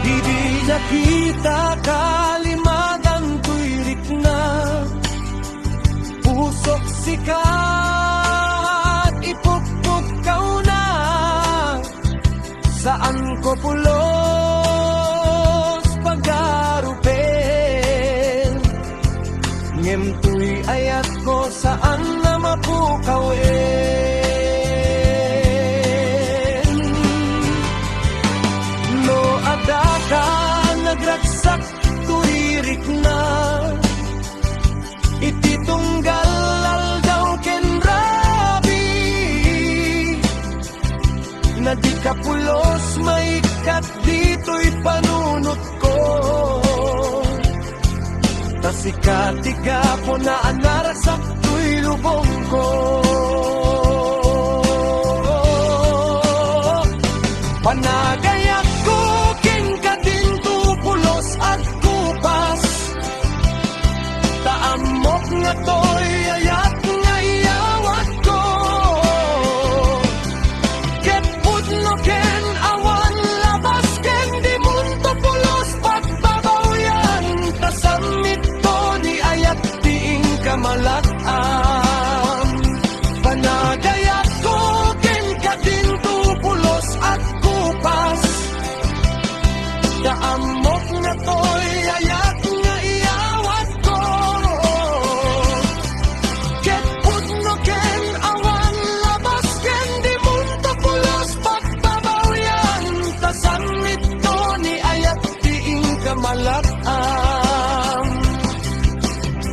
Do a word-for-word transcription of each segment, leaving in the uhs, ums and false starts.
Idi nakita ka, limadan toy rikna. Pusok sikat, ipukpukkaw na. Saan ko pulos pagarupen, ngem toy ayat ko saan a mapukawen. No adda ka nagragsak toy rikna, iti tunggal aldaw ken rabii, na dika pulos maikkat ditoy panunotko. Ta sika ti gapuna a naragsak toy lubongko. Panagayakko kenka, tintupo Ta ammok nga toy ayat nga iyawatko, ket pudno ken awan labas ken dimonto pulos pagbabawian, ta sammitto ni ayat ti inka malat-am.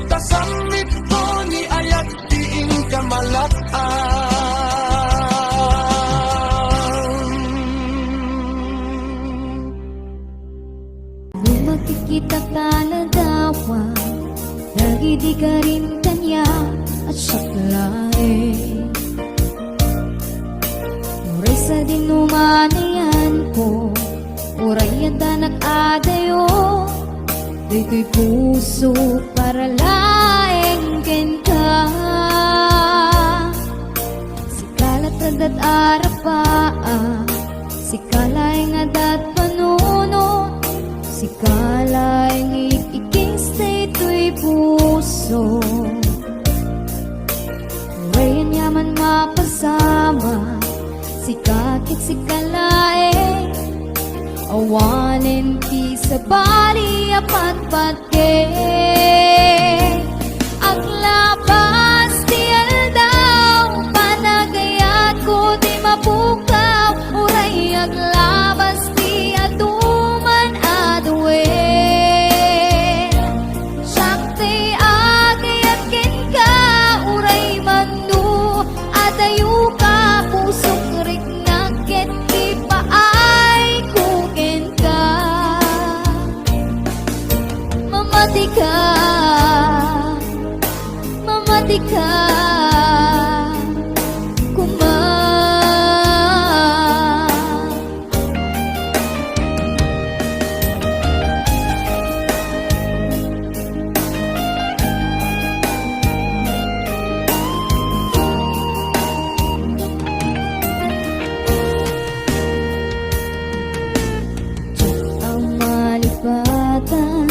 Ta sammitto ni ayat ti inka malat-am. No makikita ta ladawa dagidi karin kaniak a siak laeng. Uray sadin no manayanko, uray addanak adayo, daytoy puso para laeng kenka. Sika la ti addat arapaa, sika laeng addat panunot, sika laeng ikikis daytoy puso. Uray aniaman mapasama, sika ket sika laeng. Awanen ti sabali a patpatgen. Aglabas ti aldaw, panagayatko ti mapukaw, uray aglabas ti aduman a duwen. Siak ti agayat kenka, uray man no adayoka, pusok riknak ket ipaayko kenka. Mamatika, mamatika koma. Diak a malipatan,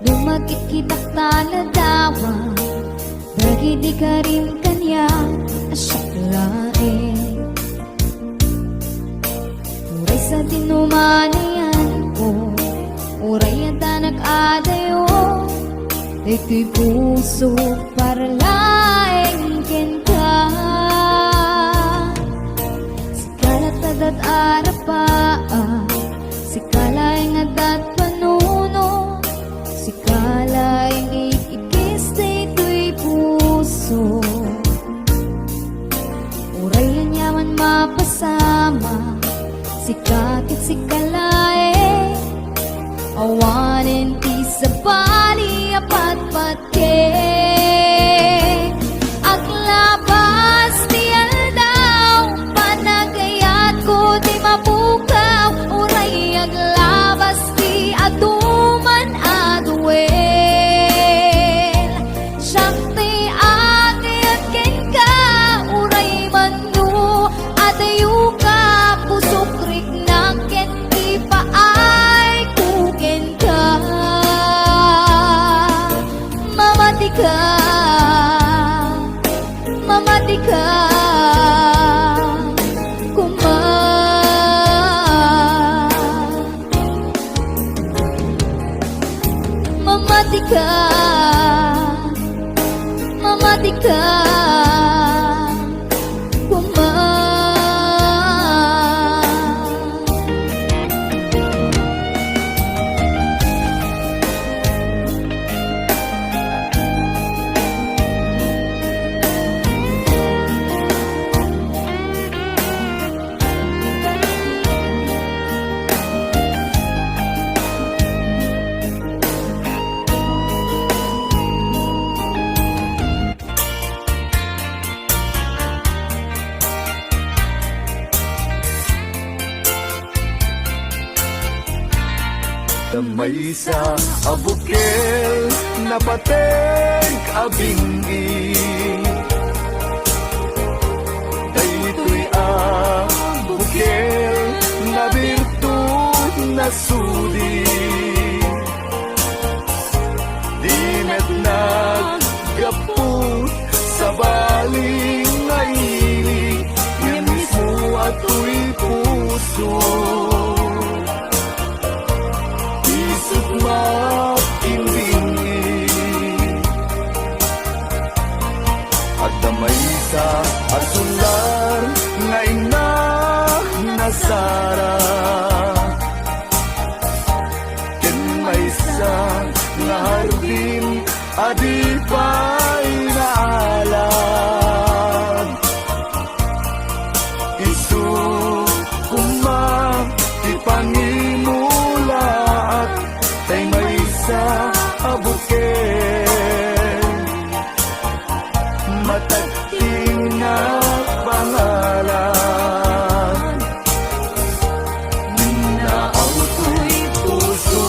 no makikita ta ladawa dagidi karin kaniak a siak laeng. Uray sadin no manayanko, uray addanak adayo, daytoy puso para laeng kenka. Sika la ti addat arapaa, sika laeng addat panunot, sika laeng ikikis daytoy puso. Uray aniaman mapasama, sika ket sika laeng. Awanen ti sabali a patpatgen. Aglabas ti aldaw, panagayatko ti mapukaw, uray aglabas ti aduman a duwen. Siak ti agayat kenka, uray man no adayoka, pusok riknak ket ipaayko kenka. Mamatika, mamatika koma. Mamatika, mamatika koma. Maysa a bukel napateg a bing-i. Daytoy a bukel nabirtud nasudi. Di met naggapu sabali nga ili, ngem mismo a toy puso. Hardin a di pay naalag. Isu koma ti pangimulaak, tay maysa a bukel. Matagting a pangalan. Naawtoy puso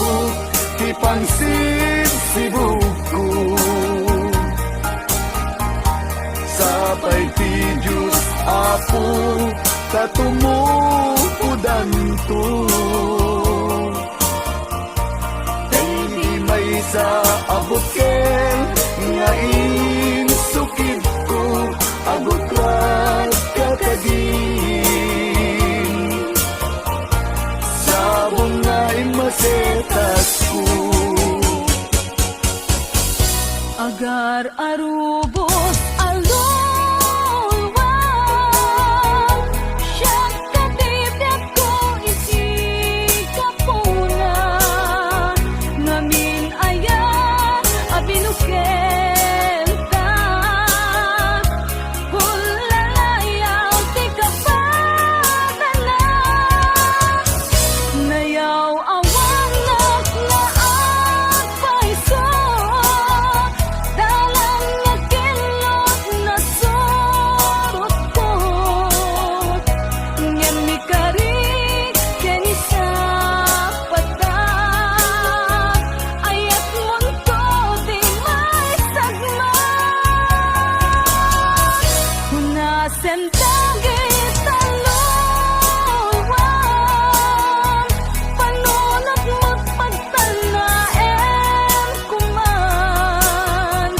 ti pangsibsibugko. Sapay ti Dios, Apo, ta tumupodanto. Daydi maysa a bukel nga insukibko, agutlad ka kadin. Sabong nga immasetatko. Agar a rubos a luluan, siak a bibiagko iti gapuna. Ngamin aya a binukenta, pulalayaw ti kapadana. Nayaw-awannak nga agpayso, dalan nga kinlot nasurotko. Ngem mikarik ken ni sapata, ayatmonto ti maisagmak. Hunasen dagita luluan, panunot met pagtanaem koman.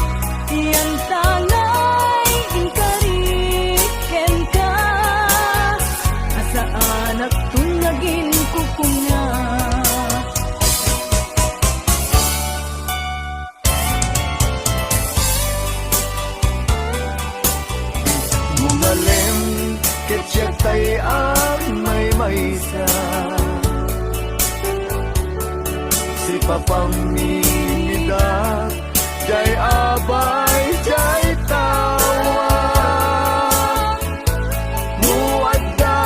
Yan ta ngay inkarik kenka, a saanakton nga aginkukunga. Mumalem ket siak tay a maymaysa. Sipapamminida, jay abay, jay tawa. Mo adda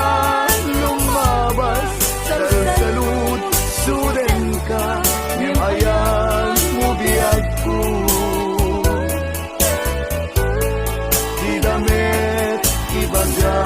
lumabas, salsalud, sudenka, ngem ayanmo biagko. Dida met ibaga.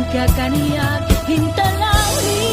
Kakaniak intalawi.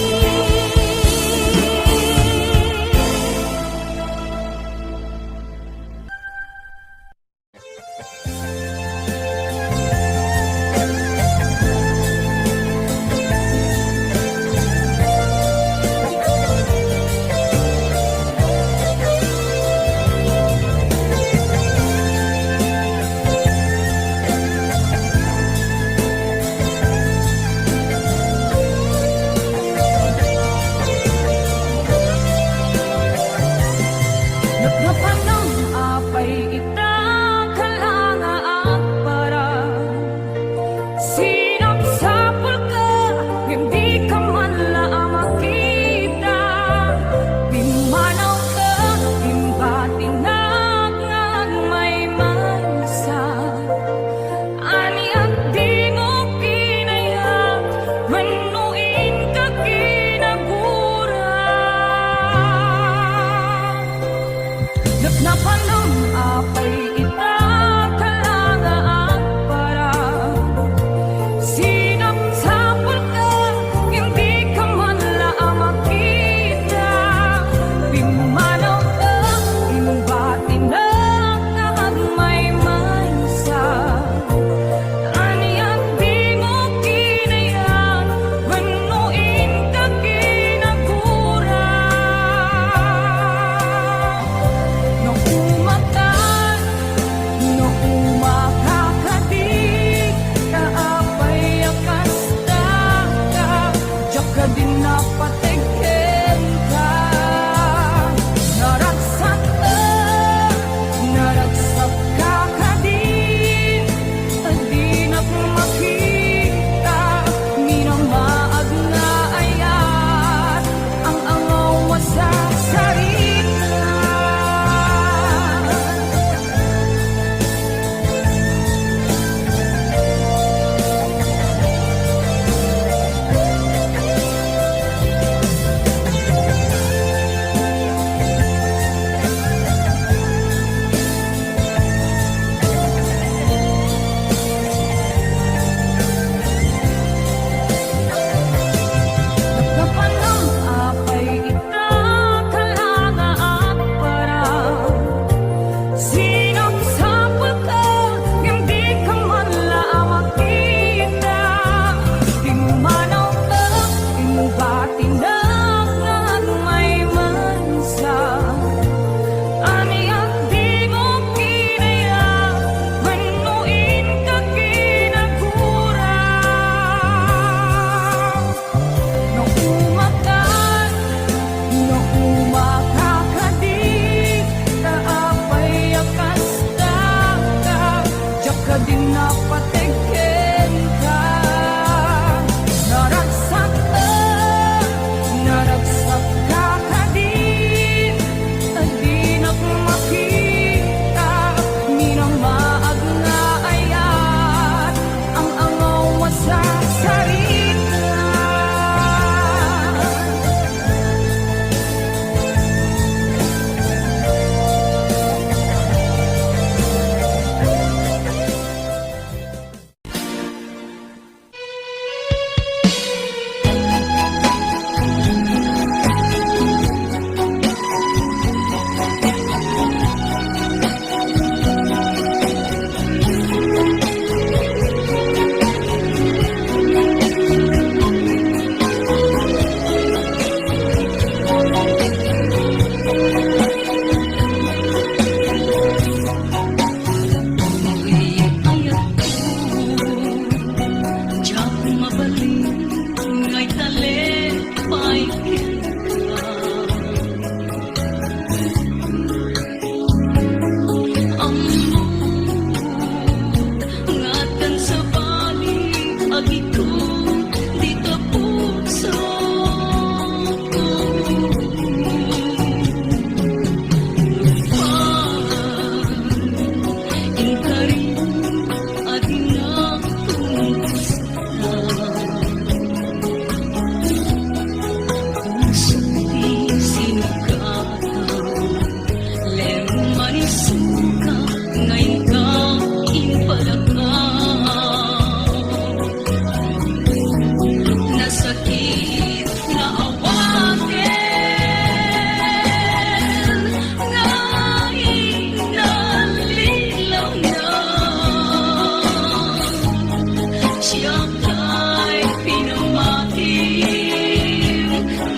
Siak tay pinamati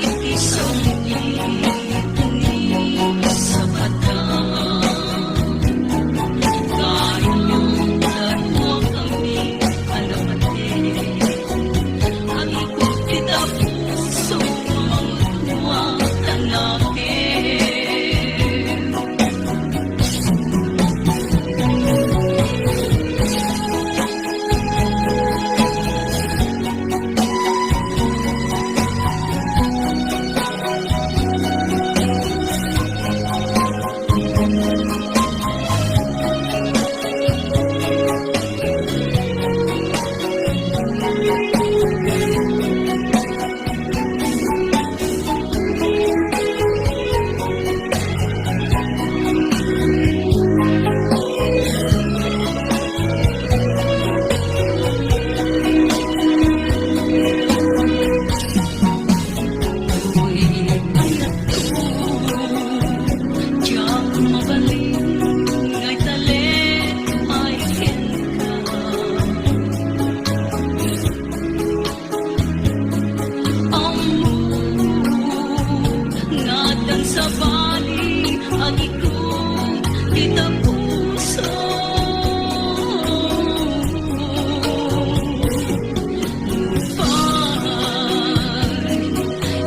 iti sangit ni Sabatan. Kayat nga aduakami a napateg. Agikut ita puso, mangudua ta nakem. Diak mabalin nga italek pay kenka. Ammo nga addan sabali, agikut ita puso. Nupay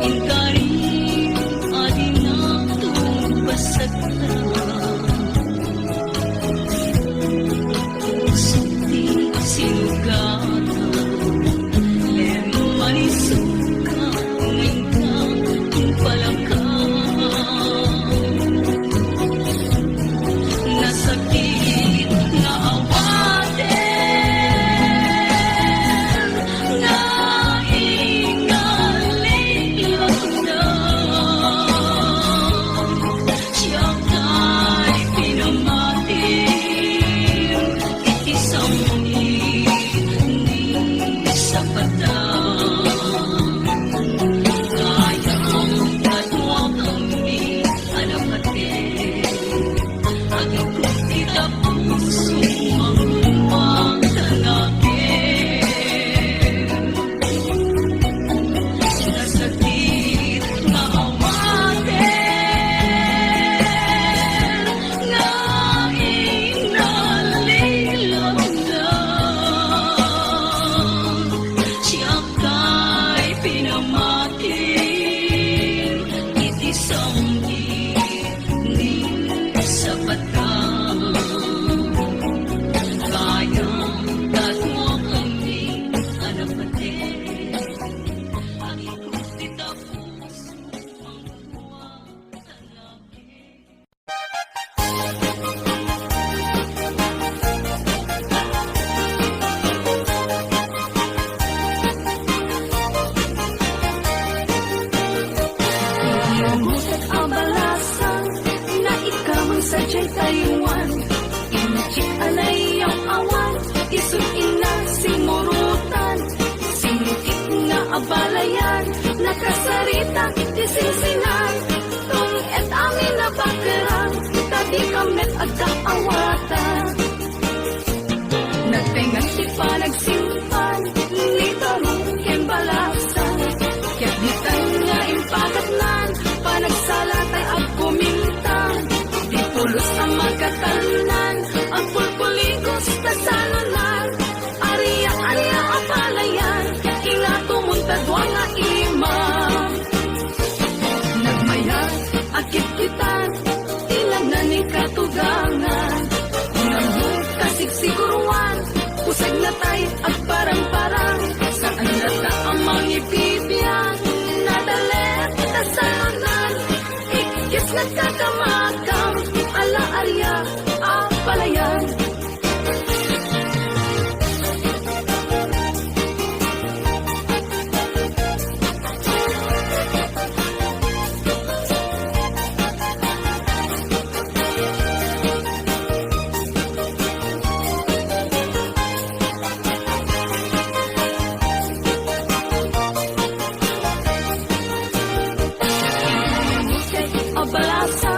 inkari a dinakto basagta. Pusok ti sinugatan, ngem manisok ka, ngem ka impalaka. Nasakit nga awaten nga ingalilangda. Siak tay pinamati iti sangit ni Sabatan. Kayat nga aduakami a napateg. Agikut ita puso, mangudua ta nakem. Nasakit nga awaten nga inalilangda. Siak tay pinamati iti sangit ni Sabatan. Kayat nga aduakami a napateg. Agikut ita puso, mangudua ta nakem. Inutek a balasan, naikkaman sadiay Taiwan. Inchik a nayaw-awan, isun inna simurutan. Singkit nga abalayan, nakasarita ti singsinan. Tung-et amin a bakeran, ta dika met agkaawatan. Nagtengnga ti panagsimpan ni Taro ken Balasan. Ket ditan nga impakatnan, panagsala tay agkumintan. Di pulos a makatalnan, agpulpuligos ta salunan. Aria, aria a balayan, ingatumon ta dua nga imam. Nagmayat a kitkitan, ti langna ni katugangan. Kunam no kasigsiguruan, usag na tay agparangparang. Saan latta a mangibibiag, nadalem ta salunan. Ikkis nagkakamakam, ala aria a balayan. Abalasa,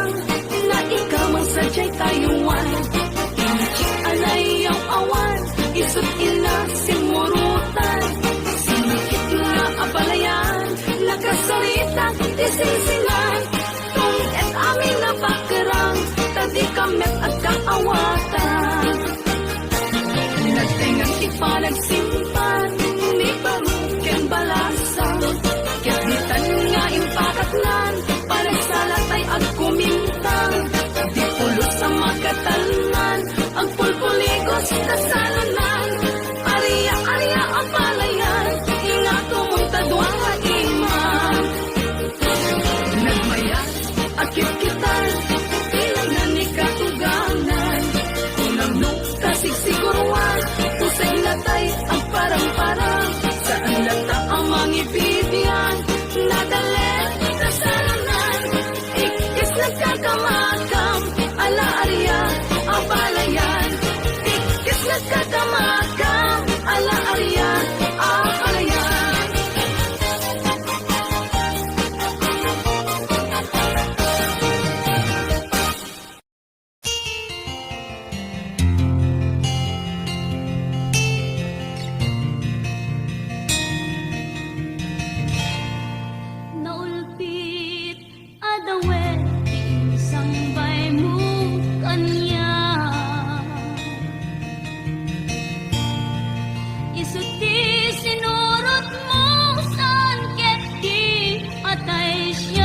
Isu ti sinurotmo saan ket di atay siak.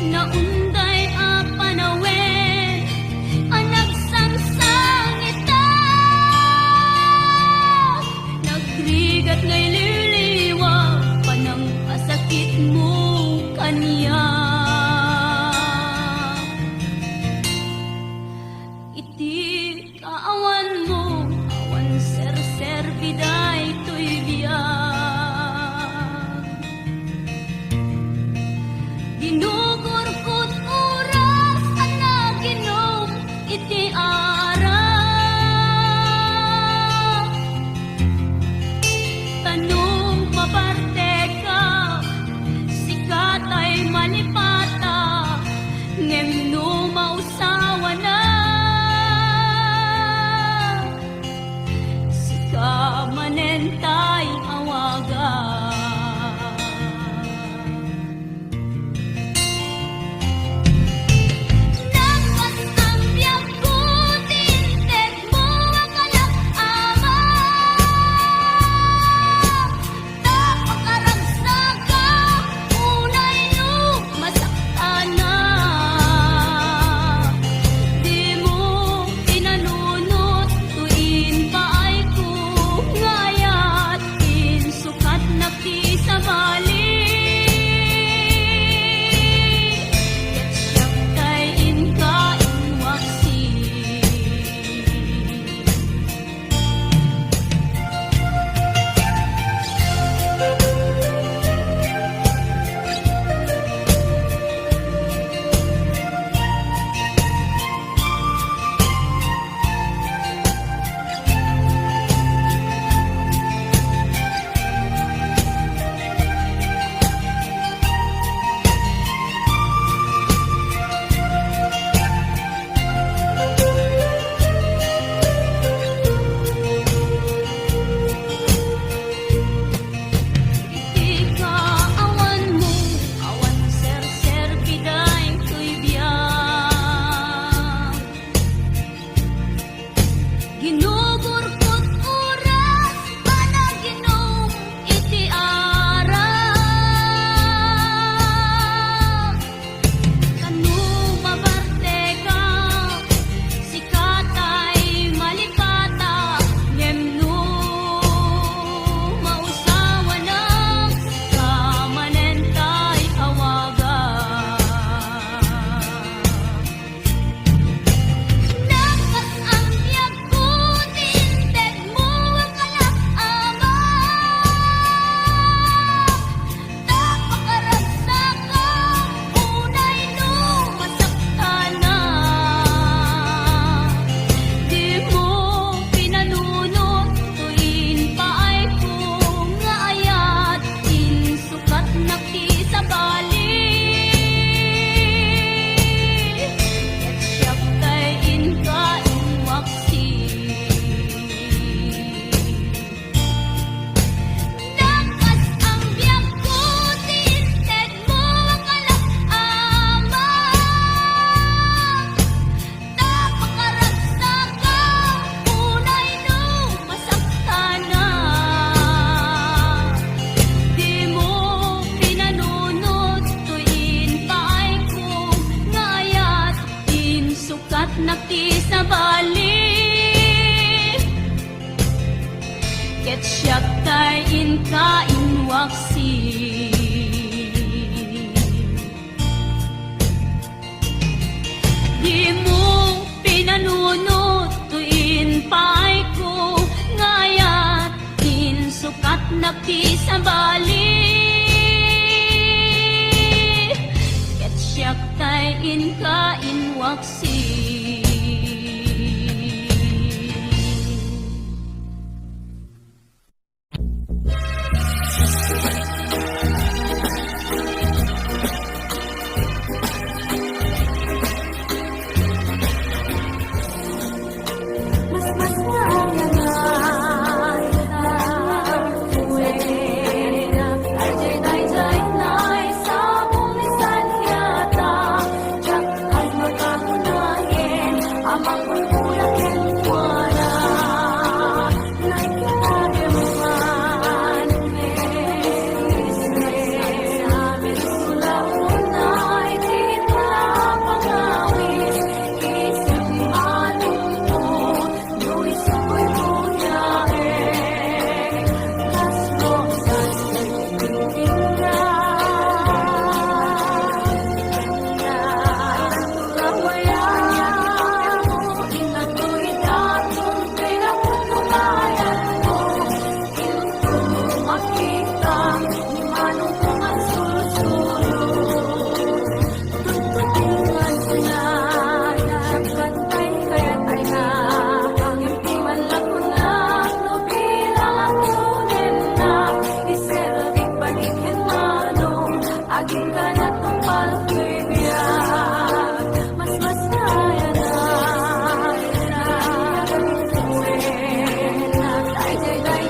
Naunday a panawen a nagsangsangita. Nagrigat nga ililiwa panangpasakitmo kaniak. Iti kaawanmo, awan serserbi daytoy biag. Ginugurkot oras a naginom iti arak. Ta no mabarteka, sika tay malipata, ngem no mausawana, sika manen tay awaga. Nagpas ang biagko, ti integmo a kalap-ama. Ta pakaragsakan, unay no masaktanak. Dimo pinanunot, no impaayko nga ayat, insukatnak ti sabali. Ket siak tay inka inwaksi. Iti kaawanmo, awan serserbi daytoy biag. Ginugurkot oras a naginom iti arak. Ta no mabarteka, sika tay malipata, ngem no mausawana, sika manen tay awaga. Nagpas ang biagko, ti integmo a kalap-ama. Ta pakaragsakan, unay no masaktanak. Dimo pinanunot, no impaayko nga ayat, insukatnak ti sabali. Ket siak tay inka inwaksi. Nagpas ang biagko, ti integmo a kalap-ama. Ta pakaragsakan, unay no masaktanak. Dimo pinanunot toy impaayko nga ayat, insukatnak ti sabali. Ket siak tay inka inwaksi.